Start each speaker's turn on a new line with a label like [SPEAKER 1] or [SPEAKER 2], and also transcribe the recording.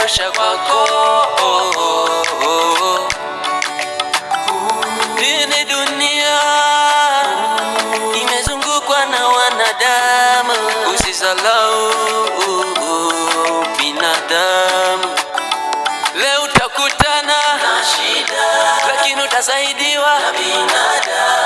[SPEAKER 1] Tosha kwako. Hii ni dunia imezungukwa na wanadamu, usizalau binadamu. Leo utakutana na shida, lakini utasaidiwa na binadamu.